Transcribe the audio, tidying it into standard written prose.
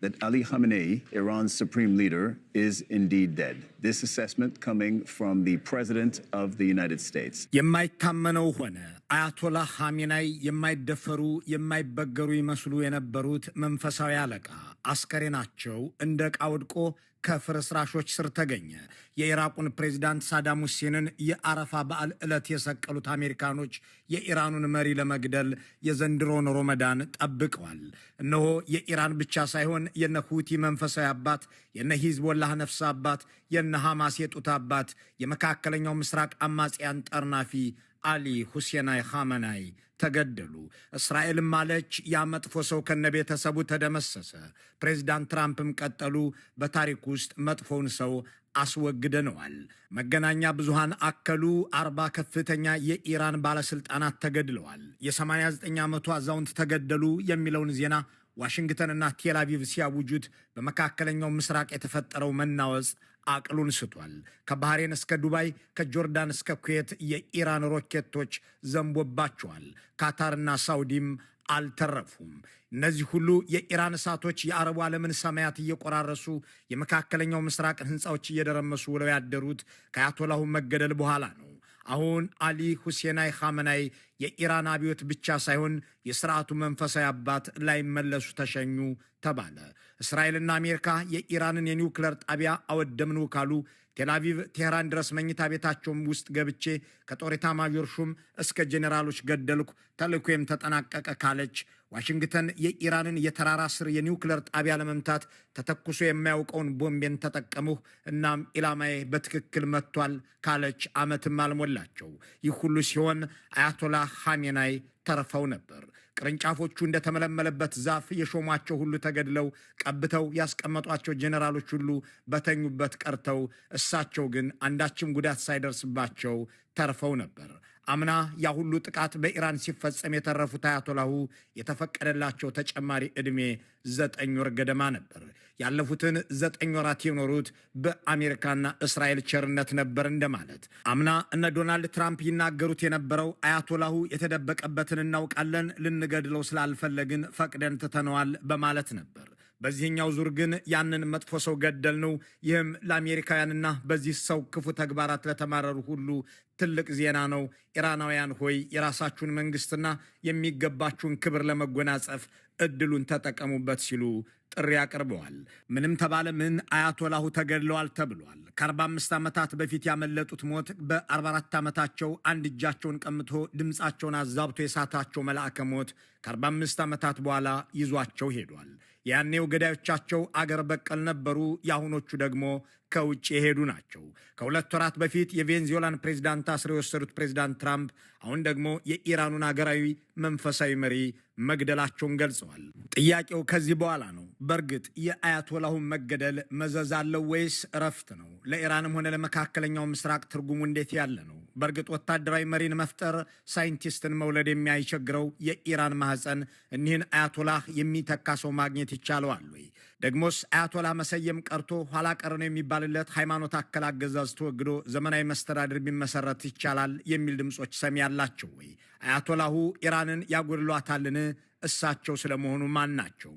That Ali Khamenei, Iran's supreme leader, is indeed dead. This assessment coming from the President of the United States. የማይታመነው ሆነ። አያቶላህ ኻሜናይ የማይደፈሩ የማይበገሩ ይመስሉ የነበሩት መንፈሳዊ አለቃ አስከሬናቸው እንደ ዕቃ ወድቆ ከፍርስራሾች ስር ተገኘ። የኢራቁን ፕሬዚዳንት ሳዳም ሁሴንን የአረፋ በዓል ዕለት የሰቀሉት አሜሪካኖች የኢራኑን መሪ ለመግደል የዘንድሮን ሮመዳን ጠብቀዋል። እነሆ የኢራን ብቻ ሳይሆን የነ ሁቲ መንፈሳዊ አባት፣ የነ ሂዝቦላህ ነፍስ አባት፣ የነ ሐማስ የጡት አባት፣ የመካከለኛው ምስራቅ አማጽያን ጠርናፊ አሊ ሁሴናይ ኻመናይ ተገደሉ። እስራኤልም አለች ያ መጥፎ ሰው ከነቤተሰቡ ተደመሰሰ። ፕሬዚዳንት ትራምፕም ቀጠሉ፣ በታሪክ ውስጥ መጥፎውን ሰው አስወግደነዋል። መገናኛ ብዙሃን አከሉ፣ 40 ከፍተኛ የኢራን ባለሥልጣናት ተገድለዋል። የ89 ዓመቱ አዛውንት ተገደሉ የሚለውን ዜና ዋሽንግተንና ቴልአቪቭ ሲያውጁት በመካከለኛው ምስራቅ የተፈጠረው መናወጽ አቅሉን ስቷል። ከባህሬን እስከ ዱባይ፣ ከጆርዳን እስከ ኩዌት የኢራን ሮኬቶች ዘንቦባቸዋል። ካታርና ሳውዲም አልተረፉም። እነዚህ ሁሉ የኢራን እሳቶች የአረቡ ዓለምን ሰማያት እየቆራረሱ የመካከለኛው ምስራቅን ሕንፃዎች እየደረመሱ ውለው ያደሩት ከአያቶላሁ መገደል በኋላ ነው። አሁን አሊ ሁሴናይ ኻመናይ የኢራን አብዮት ብቻ ሳይሆን የስርዓቱ መንፈሳዊ አባት ላይመለሱ ተሸኙ ተባለ። እስራኤልና አሜሪካ የኢራንን የኒውክለር ጣቢያ አወደምነው ካሉ፣ ቴልአቪቭ ቴህራን ድረስ መኝታ ቤታቸውም ውስጥ ገብቼ ከጦር ኤታማዦር ሹም እስከ ጄኔራሎች ገደልኩ፣ ተልእኮዬም ተጠናቀቀ ካለች፣ ዋሽንግተን የኢራንን የተራራ ስር የኒውክለር ጣቢያ ለመምታት ተተኩሶ የማያውቀውን ቦምቤን ተጠቀምሁ፣ እናም ኢላማዬ በትክክል መቷል ካለች ዓመትም አልሞላቸው። ይህ ሁሉ ሲሆን አያቶላህ ኻሜናይ ተርፈው ነበር። ቅርንጫፎቹ እንደተመለመለበት ዛፍ የሾሟቸው ሁሉ ተገድለው፣ ቀብተው ያስቀመጧቸው ጄኔራሎች ሁሉ በተኙበት ቀርተው፣ እሳቸው ግን አንዳችም ጉዳት ሳይደርስባቸው ተርፈው ነበር። አምና ያ ሁሉ ጥቃት በኢራን ሲፈጸም የተረፉት አያቶላሁ የተፈቀደላቸው ተጨማሪ ዕድሜ 9 ወር ገደማ ነበር። ያለፉትን 9 ወራት የኖሩት በአሜሪካና እስራኤል ቸርነት ነበር እንደማለት። አምና እነ ዶናልድ ትራምፕ ይናገሩት የነበረው አያቶላሁ የተደበቀበትን እናውቃለን፣ ልንገድለው ስላልፈለግን ፈቅደን ትተነዋል በማለት ነበር። በዚህኛው ዙር ግን ያንን መጥፎ ሰው ገደልነው። ይህም ለአሜሪካውያንና በዚህ ሰው ክፉ ተግባራት ለተማረሩ ሁሉ ትልቅ ዜና ነው። ኢራናውያን ሆይ፣ የራሳችሁን መንግስትና የሚገባችሁን ክብር ለመጎናጸፍ እድሉን ተጠቀሙበት ሲሉ ጥሪ አቅርበዋል። ምንም ተባለ ምን አያቶላሁ ተገድለዋል ተብሏል። ከ45 ዓመታት በፊት ያመለጡት ሞት በ44 ዓመታቸው አንድ እጃቸውን ቀምቶ ድምፃቸውን አዛብቶ የሳታቸው መልአከ ሞት ከ45 ዓመታት በኋላ ይዟቸው ሄዷል። ያኔው ገዳዮቻቸው አገር በቀል ነበሩ። የአሁኖቹ ደግሞ ከውጭ የሄዱ ናቸው። ከ2 ወራት በፊት የቬንዙዌላን ፕሬዚዳንት አስረው የወሰዱት ፕሬዚዳንት ትራምፕ አሁን ደግሞ የኢራኑን አገራዊ መንፈሳዊ መሪ መግደላቸውን ገልጸዋል። ጥያቄው ከዚህ በኋላ ነው። በእርግጥ የአያቶላሁን መገደል መዘዝ አለው ወይስ እረፍት ነው? ለኢራንም ሆነ ለመካከለኛው ምስራቅ ትርጉሙ እንዴት ያለ ነው? በእርግጥ ወታደራዊ መሪን መፍጠር ሳይንቲስትን መውለድ የማይቸግረው የኢራን ማህፀን እኒህን አያቶላህ የሚተካ ሰው ማግኘት ይቻለዋል ወይ? ደግሞስ አያቶላህ መሰየም ቀርቶ ኋላ ቀር ነው የሚባልለት ሃይማኖት አከል አገዛዝ ተወግዶ ዘመናዊ መስተዳድር ቢመሰረት ይቻላል የሚል ድምፆች ሰሚ ያላቸው ወይ? አያቶላሁ ኢራንን ያጎድሏታልን? እሳቸው ስለመሆኑ ማን ናቸው?